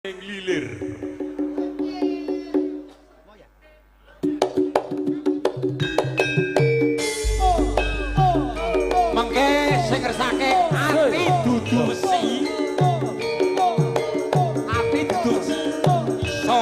Nglilir. Mengke sing ngersake ati dudu wesi. Ati dudu iso.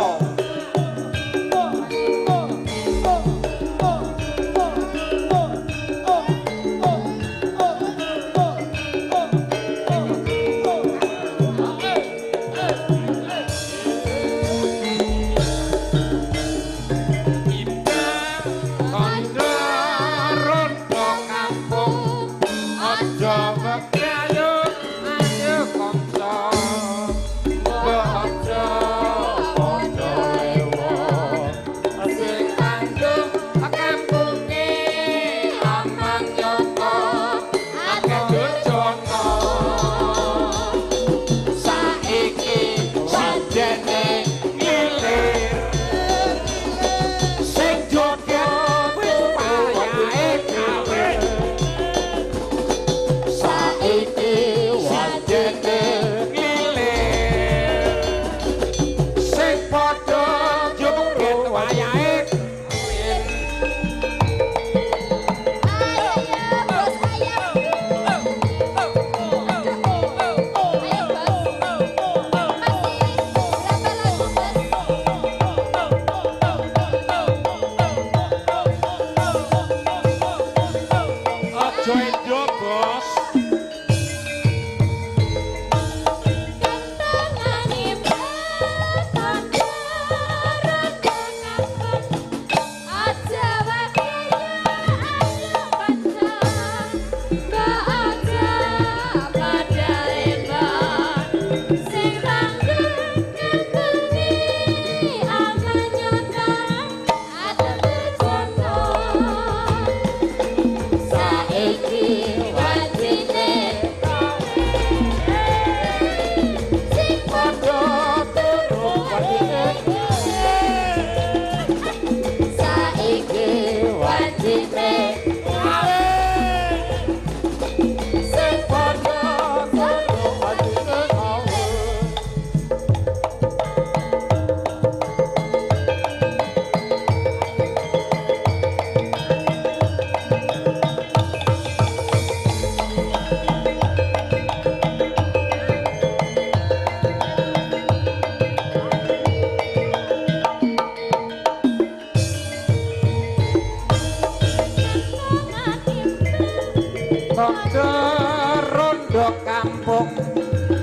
Rondo kampung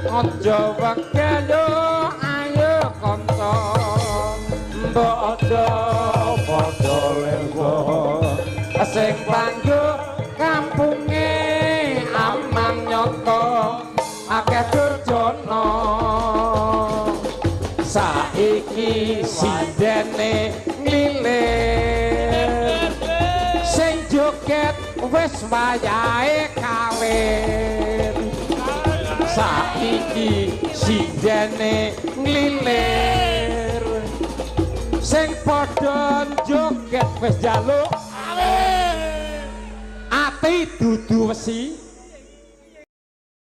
aja wegel ayo kanca mbok aja padha lewo sing panggo kampunge aman nyata akeh durjana saiki sindene nglilir sing joget wis wayahe kawin saiki sindene nglilir sing padha joget wis njaluk ati dudu wesi.